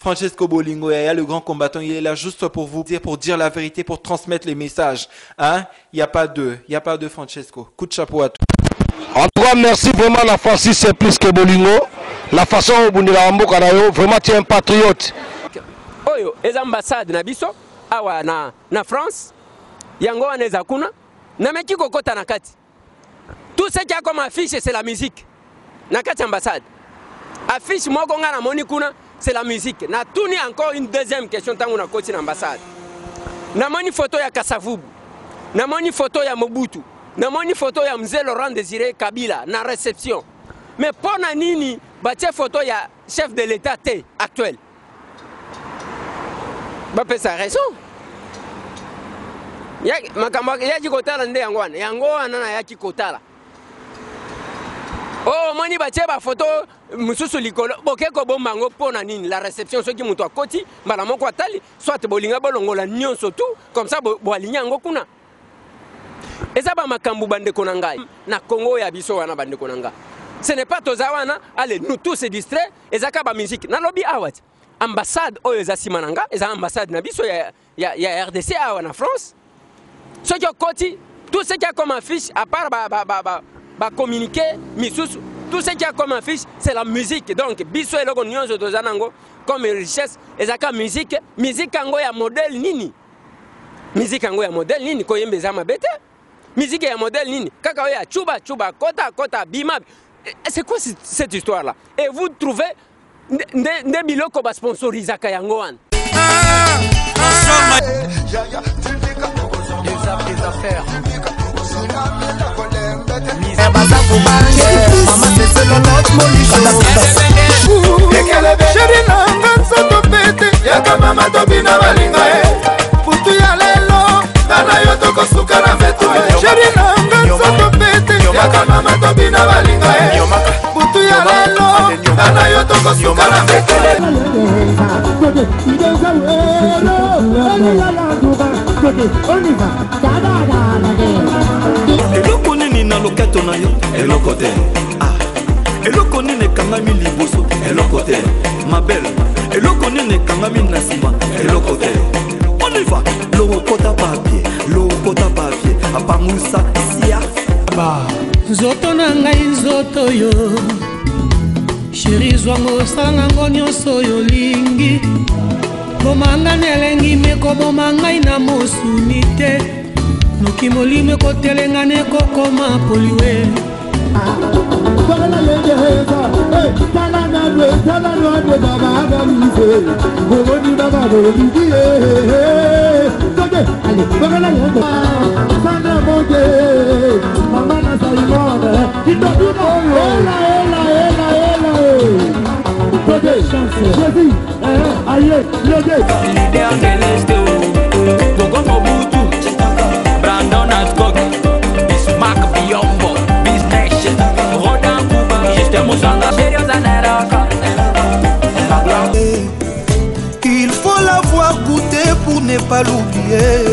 Francesco Bolingo, Yaya, le grand combattant, il est là juste pour vous dire, pour dire la vérité, pour transmettre les messages. Hein? Il n'y a pas de, il n'y a pas de Francesco. Coup de chapeau à toi. En tout cas, merci vraiment la Francis c'est plus que Bolingo. La façon obundela mboka na yo, vraiment tu es un patriote. Oyo eza ambassade na biso awa na, na France yango wana eza kuna nameki kokota na kati. Tout ce qui a comme affiche c'est la musique na kati ambassade. Affiche moko nga namoni kuna c'est la musique. Natuni encore une deuxième question ntango nakoti na ambassade. Namoni photo ya Kasavubu, namoni photo ya Mobutu, namoni photo ya Mzee Laurent Désiré Kabila na réception. Mais pona nini batie photo ya chef de l'État te actuel? Bapesa raison. Ya, makambo yaki kotala nde yango wana, yango wana nayaki kotala. Oh, omoni batie ba photo mosusu likolo, boke kobomba yango mpo na nini? La réception, soki moto akoti mbala moko atali, soit bolinga bolongola nyonso tout comme ça boaligner yango kuna. Eza ba makambo bandeko na ngai na Congo ya biso wana, bandeko na ngai. Ce n'est pas toza wana, allez nous tous se distraire, eza ka ba musique. Nalobi awa ti ambassade oyo eza nsima na nga, eza ambassade na biso ya RDC awa na France. Soki okoti, tout ce qui a comme affiche, à part ba communiqué misusu, tout ce qui a comme affiche c'est la musique. Donc biso eloko nyonso toza nango comme richesse ezaka musique. Musique yango ya modèle nini? Musique yango ya modèle nini? Koyemba eza mabe te. Musique ya modèle nini? Kaka oyo ya chuba chuba, kota kota, bima. C'est quoi cette histoire là? Et vous trouvez nde biloko ba sponsorisaka yango wana. Des affaires. Chéri nanga nzoto pete, yaka mama tobina balinga ye. Putu ya lelo nga na yo tokosuka na mbeto. Chéri nanga nzoto pete, yaka mama tobina balinga ye. Putu ya lelo nga na yo tokosuka na mbeto. Eloko nini na loketo na yo? Eloko te. Ah. Eloko nini ekangami liboso? Eloko te. Mabele, eloko nini ekangami na nsima? Eloko te. On y va. Lokota papier, lokota papier, apangusa sia. Nzoto na ngai, nzoto yo chéri, zwango osala nango nyonso oyo olingi. Bomanga na elengi, me koboma ngai na mosuni te, noki molimo ekotelenga na ekokoma poliwe. Leader de l'Est, Gogo Mobutu, Brandon Ascot, Bismarck Biombo, Business, Rodan Kuba, Justin Moussanga, Sérieux. Il faut l'avoir goûté pour ne pas l'oublier.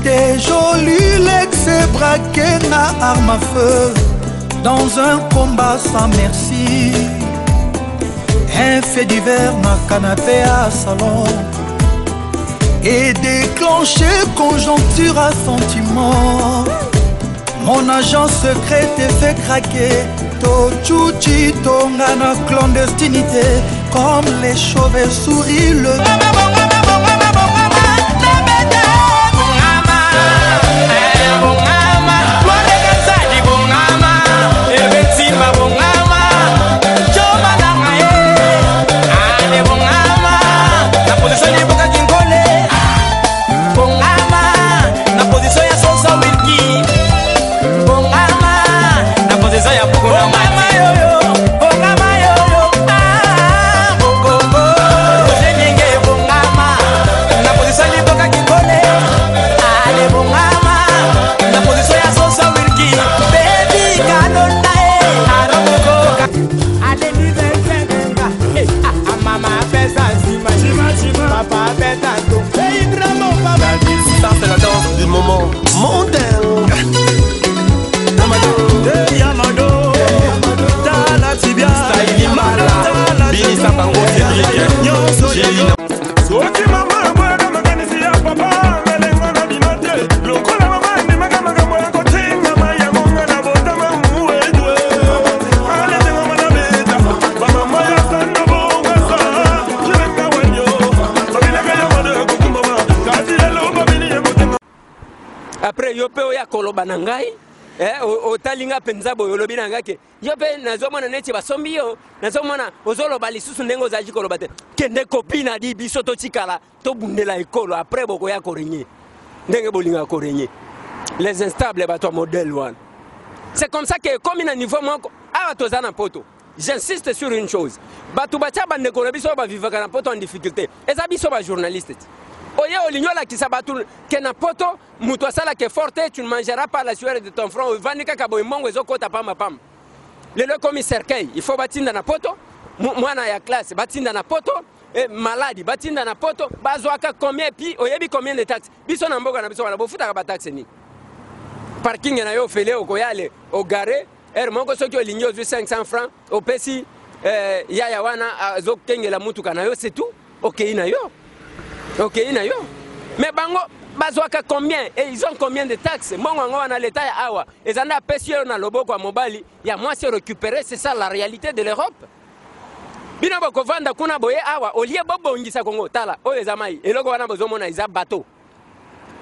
Des jolis l'excès braqué na arme à feu dans un combat sans merci. Un fait divers na canapé à salon et déclenché conjoncture à sentiment. Mon agent secret te fait craquer. To tchouchi tonga na clandestinité comme les chauves-souris le. Soki mama aboyaka makanisi ya papa, ngalenga na bima te. Lokola mama andimaka makambo ya kotingama, yango nga na botama muedwe. Alete ngoma na beta, bamama ya sando bongasa. Jibenga wanyo, babilaka ya mado ya kokumbama. Kasi lelo babili ya kotinga. Après yo mpe oya koloba na ngai, otali nga mpenza boye, olobi na ngai ke yo mpe nazomona neti basombi yo, nazomona ozoloba lisusu ndenge ozalaki koloba te. Kende kopina di biso totikala tobundela ekolo, après bokoya korégner ndenge bolingaka korégner. Les instables, bato ya modèle wana, c'est comme ça ke ekomi na niveau moko awa toza na Poto. J'insiste sur une chose: bato batia bandeko na biso oyo bavivaka na Poto en difficulté, eza biso bajournaliste ti. Oye olingi olakisa bato ke na Poto moto asalaka effort te, tu ne mangeras pas la sueur de ton front. Ovandi kaka boye, mbongo ezokɔta pambapamba. Lelo ekomi cercueil, il faut batinda na Poto, mwana ya classe batinda na Poto, maladi batinda na Poto. Bazwaka combien? Puis oyebi combien de taxe biso na mboka na biso wana bofutaka? Bataxe nini? Parking na yo ofele, okoya le ogarer heure moko, soki olingi ozwi 500 francs, opesi yaya wana azokengela mutuka na yo, c'est tout, okei na yo, okei na yo. Mais bango bazwaka combien et ils ont combien de taxes? Mbongo yango wana, leta ya awa eza nde apesi yo na loboko ya mobali, ya mwasi récupéré. C'est ça la réalité de l'Europe. Bino bokovanda kuna boye awa, olie bobongisa Kongo. Tala oyo eza mai, eloko wana bozomona eza bateau.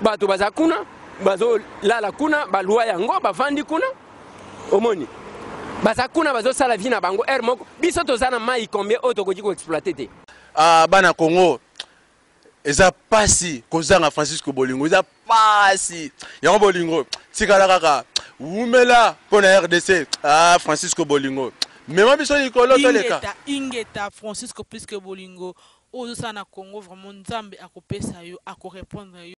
Bato baza kuna, bazolala kuna, balwa yango, bavandi kuna, omoni baza kuna, bazosala vie na bango heure moko. Biso toza na mai combien oyo tokoki koexploiter te? Ah, bana Congo, eza pasi kozanga Francisco Bolingo, eza pasi yango. Bolingo, tikala kaka, wumela mpo na RDC. Ah, Francisco Bolingo, mema biso likolo, toleka. Ingeta, ingeta, Francisco Puisque Bolingo. Oyo ozosala na Congo, vraiment Nzambe akopesa yo, akorépondre yo.